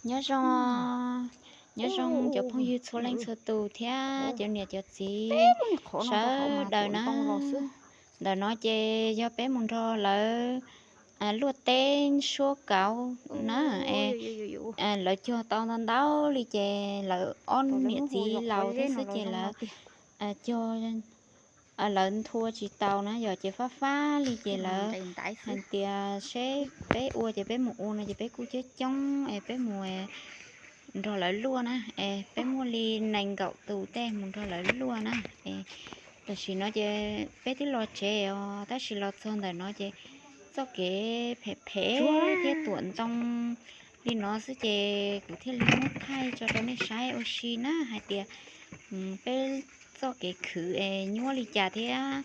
Nyob zoo, nyob zoo cov phooj ywg txhua leej txhua tus thiab cov niam cov txiv sawv daws na. Ntawm no ces yog peb mus nrog lawv luaj teb suab kauv na. Lawv cog tau ntau ntau li ces lawv ob niam txiv laus thiab xwb ces lawv cog, lawv nthua tsis tau na yom, ces fab fab li ces lawv hais tias seb peb ua ces peb mus ua no ces peb kuj coob coob es peb mus nrog lawv luaj na. Es peb muaj li nees nkaum tus tej mus nrog lawv luaj na. Es tam sim no ces peb twb los tsev os, tab sis los txog ntawm no ces txoj kev phem phem thiab tuam ntoo li no xwb ces kuv thiaj li muab thaij tso rau nej saib ua si na hais tias peb txoj kev khwv es nyuaj li cas thiab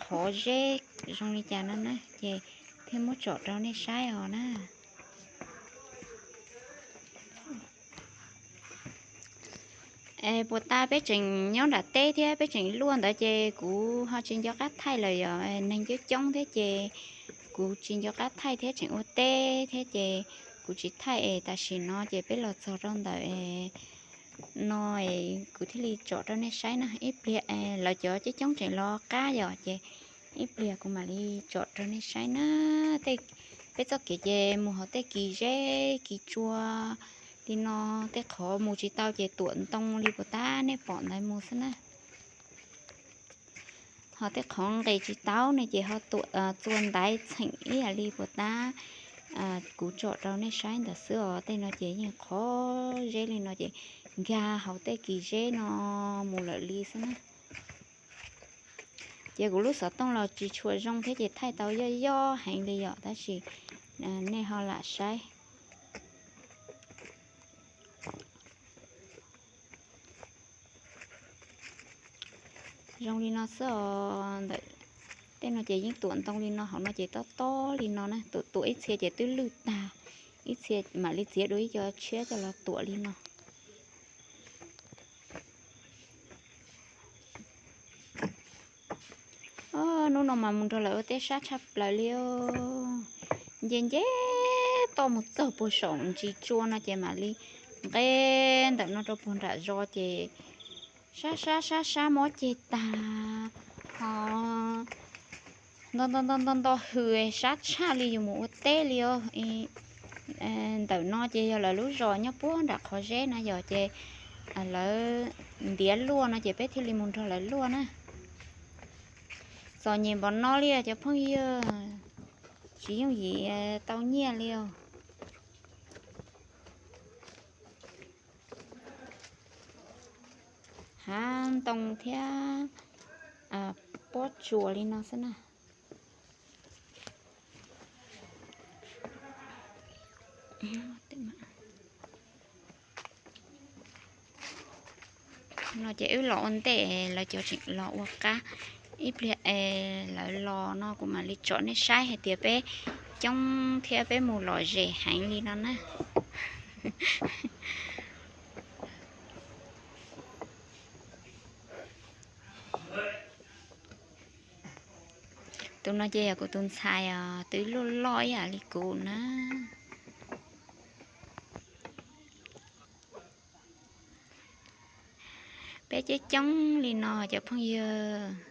qhov zeb zoo li cas no na, ces thiaj muab tsom rau nej saib os na. Puas tas peb tseem nyob nram teb thiab peb tseem luaj ntawd ces kuv ho tsis nco qab thaij lawm yom, neeg coob coob thiab ces kuv tsis nco qab thaij thiab tseem ua teb thiab ces kuv tsis thaij es tam sim no ces peb los txog rau ntawm no kuv thiaj li tsom rau nej saib na. Ib pliag lawv cov coob coob tseem los qab yom, ces ib pliag kuv mam li tsom rau nej saib na. Peb txoj kev ces mus hauv tej kis zeb kis tsua li no, tej qhov mus tsis tau ces tuam ntoo li puas tas nej pom ntawd mus xwb na. Ho tej qhov nqis tsis tau ne ces ho tuam txua ntaiv txheem ib yam li puas tas kuv tsom rau nej saib ntawd xwb os. Tej no ces yeej qhov zeb li no ces nkag hauv tej kis zeb no mus lawm li xwb na. Ces kuv lub xov tooj los tsis tshua zoo thiab ces thaij tau yoj yoj heev li yom, tab sis nej ho lam saib. Zoo li no xwb os, ntawm tej no ces yeej tuam ntoo li no, hauv no ces tob tob li no na, tuam tuam ib txhia ces twb lwj tag, ib txhia mam li txiav dua ib co tshiab coj los tuam li no. Hnub no mas mus nrog lawv ua teb sab tshaj plaws li. Nce nce toj mus txog puag saum ntsis tsua no ces mam li nqe ntawm no rau puag nram zos ces sab sab sab sab mob ceg tag, ho nto nto nto nto hws sab tshaj li yus mus ua teb li os. Ntawm no ces yog lawv lub zos nyob puag nram qhov zeb na yom, ces lawv ntiav luaj no ces peb thiaj li mus nrog lawv luaj na. Txom nyem npaum no li cov phooj ywg, tsis yooj yim tau nyiaj li os. Hav ntoo thiab pob tsuas li no xwb na. No ces wb los ua ntej, lawv cov tseem los ua qab. Ib pliag es lawv los no kuv mam li tsom nej saib hais tias peb coob thiab peb mus lom zem heev li no na. Tus no ces yog kuv tus ntxhais os, twb luaj loj ib yam li kuv na. Peb coob coob li no cov phooj ywg.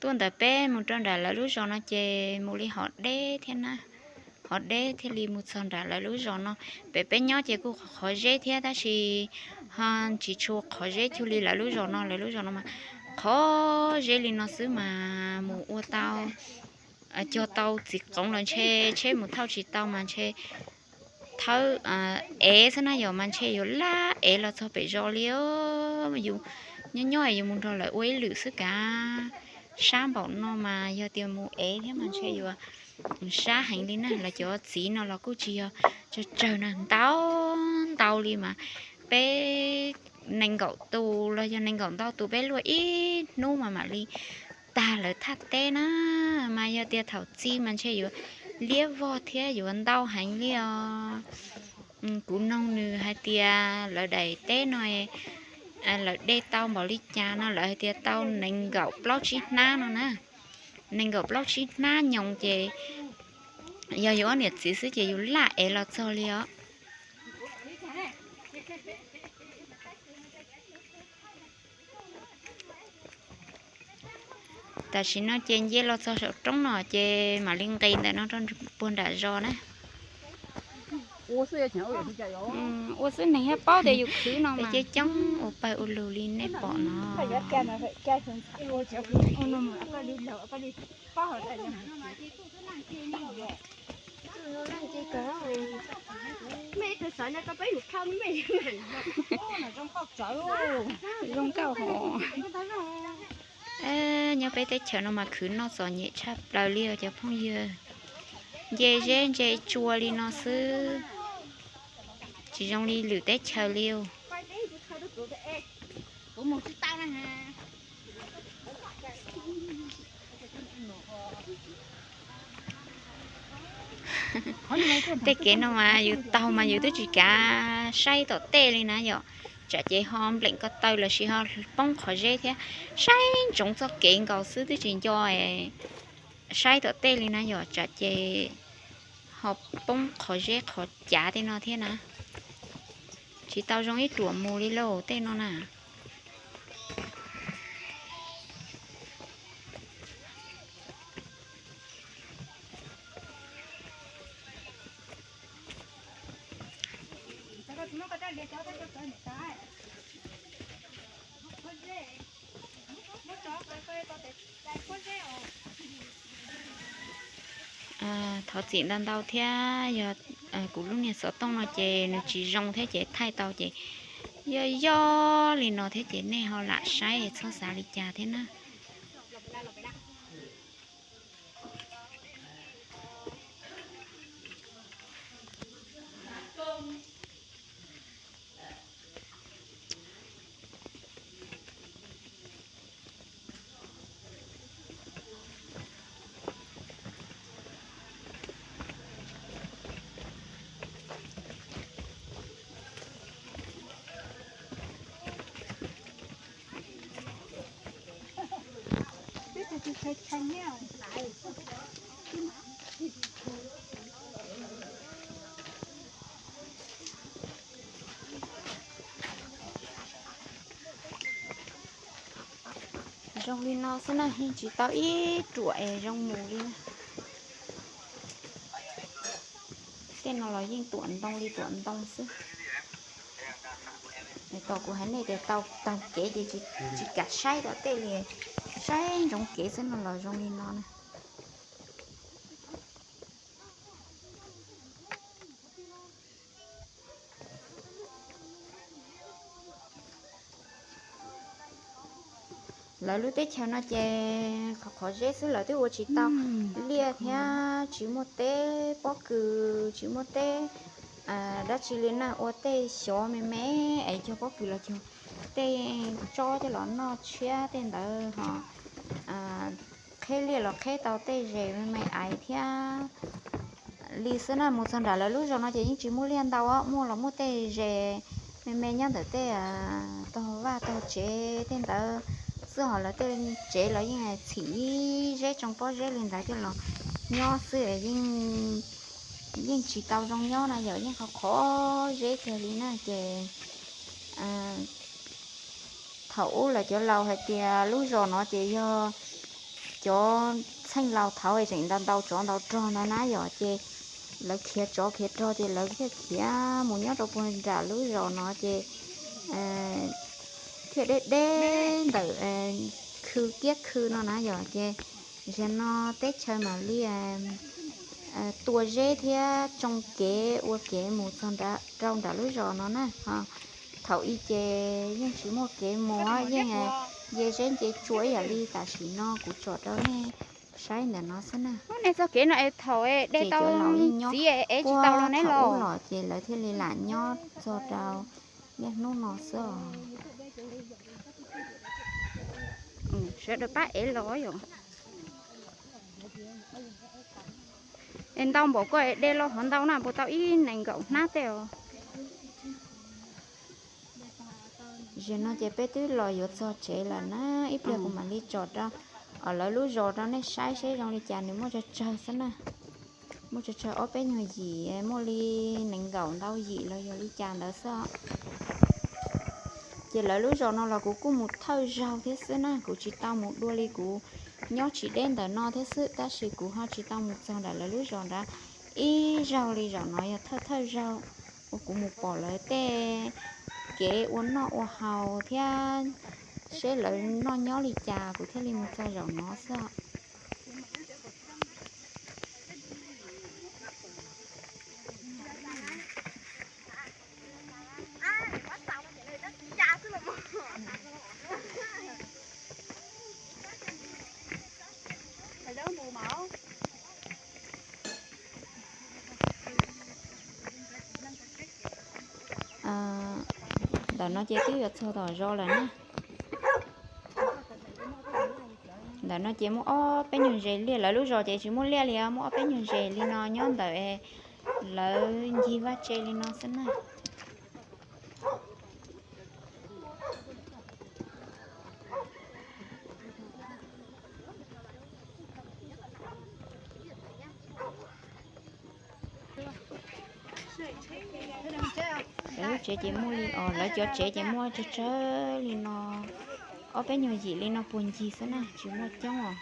Tuaj ntawm peb mus rau nram lawv lub zos no ces mus li hov deb thiab na, hov deb thiaj li mus txog nram lawv lub zos no. Pem peb nyob ces kuj qhov zeb thiab tab sis ho tsis tshua qhov zeb cuag li lawv lub zos no, lawv lub zos no mas qhov zeb li no xwb mas mus ua tau, cog tau txiv qoov los ntshe tsheb mus thauj tsis tau mas ntshe thawb ev xwb na yom, mas ntshe yuav laj ev los txog pem zos li. Yus nyob nyob yus mus nrog lawv ua ib lwm xwb kav, sab npaum no mas yog tias mus ev thiab mas ntshe yuav sab heev li na. Lawv cov txiv no los kuj tsis yog tsawg tsawg na, ntau ntau li mas peb nees nkaum tus los yog nees nkaum ntau tus peb luaj ib hnub mas mam li tag lawv thaj teb na. Mas yog tias thaum txi mas ntshe yuav liab vog thiab yuav ntau heev li os. Kuv noog nws hais tias lawv daim teb no lawv de tau npaum li cas no, lawv hais tias tau nees nkaum plaub tsib hnab no na. Nees nkaum plaub tsib hnab nyoos ces yog yus ob niam txiv xwb ces yus laj ev los txog li os. Tam sim no ces nce los txog saum roob no ces mam li nqis ntawm no rau puag nram zos na. Ua xwb neeg thiaj paub tias yus khwv no. Peb coob coob ua pawg ua lug li nej pom no. Zoo nkauj hos. Nyob peb teb chaws no mas khwv noj txom nyem tshaj plaws li os cov phooj ywg. Nce zeb nce tsua li no xwb, tsis zoo li lwm teb chaws li os. Tej kev no mas yus taug mas yus twb tsis kav saib tom tej li na yom. Tsam ces ho npleem ko taw lossis ho poob qhov zeb thiab. Saib ntsoov txoj kev nkaus xwb twb tsis nco saib tom tej li na yom, tsam ces ho poob qhov zeb qhov cav tej no thiab na. Tsis tau zoo ib ruam mus li lauj tej no na. Thov txim ntau ntau thiab, yog kuv lub niag xov tooj no ces nws tsis zoo thiab ces thaij tau ces yog yog li no thiab ces nej ho lam saib txhob xav li cas thiab na. Zoo li no xwb na, yeej tsis tau ib ruam es zoo mus li na. Tej no los yeej tuam ntoo li tuam ntoo xwb. Tos kuv hais nej tias tau taug kev ces tsis kam saib tom tej li, saib ntsoov kev xwb no los zoo li no na. Lawv lub teb chaws no ces qhov qhov zeb xwb, lawv twb ua tsis tau liaj thiab tsis muaj teb pob kws, tsis muaj teb dab tsi li na, ua tej xyov me me es cog pob kws los cog tej tsob coj los noj tshiab tej ntawd ho qheb liaj los qheb tau tej zes me me aiv thiab li xwb na. Mus txog nram lawv lub zos no ces yeej tsis muaj liaj ntau, muaj los muaj tej zes me me nyob ntawm tej tog vaj tog tsev tej ntawd xwb, ho lawv tej tsev los yeej txhim ib zeb tsoo pob zeb li ntawd coj los nyob xwb, yeej tsis tau zoo nyob na yom, yeej qhov qhov zeb kiag li na ces thaum ub lawv cov laus hais tias lub zos no ces yog cov txheej laus thaud tseem ntau ntau tsov ntau rog ntawd na yom, ces lawv khiav tsov khiav rog ces lawv thiaj khiav mus nyob rau puag nram lub zos no ces thiaj deb deb ntawm khw kiab khw no na yom, ces zaum no teb chaws mam li tua zeb thiab tsoo kev ua kev mus txog rau nram lub zos no na. Thaum ub ces yeej tsis muaj kev mus, yeej nce zeb nce tsua ib yam li tam sim no kuv tsom rau nej saib ntawm no xwb na. Nej txoj kev no es thaum de tau txiv es ev tsis tau los ne los? Los ces lawv thiaj li lam nyob txog rau niaj hnub no xwb os. Sawv daws pab ev los yom. Es ntau npaum koj de los hov ntau na, puas tau ib nees nkaum hnab tej os? Zaum no ces peb twb los yuav txog tsev lawm na, ib pliag kuv mam li tsom rau lawv lub zos rau nej saib seb zoo li cas, nws muaj tsawg tsawg xwb na. Muaj tsawg tsawg ob peb nyuag yim, muaj li nees nkaum ntau yim los yog li cas ntawd xwb. Ces lawv lub zos no los kuv kuj mus thawj zaug thiab xwb na, kuv tsis tau mus dua li kuv nyob tsis deb ntawm no thiab xwb, tab sis kuv ho tsis tau mus txog ntawm lawv lub zos nrad ib zaug li. Zaum no yog thawj thawj zaug uas kuv mus pom lawv tej kev ua noj ua haus thiab seb lawv noj nyob li cas kuv thiaj li mus txog zaum no xwb. Ntawm no ces twb yuav txog tom zos lawm na. Ntawm no ces muaj ob peb nyuag zes liaj, lawv lub zos ces tsis muaj liaj li, muaj ob peb nyuag zes li no nyob ntawm lawv ncig vaj tse li no xwb na. Lawv lub tsev ces muaj li, lawv cov tsev ces muaj tsawg tsawg li no, ob peb nyuag yim li no puag ncig xwb na, tsis muaj coob os.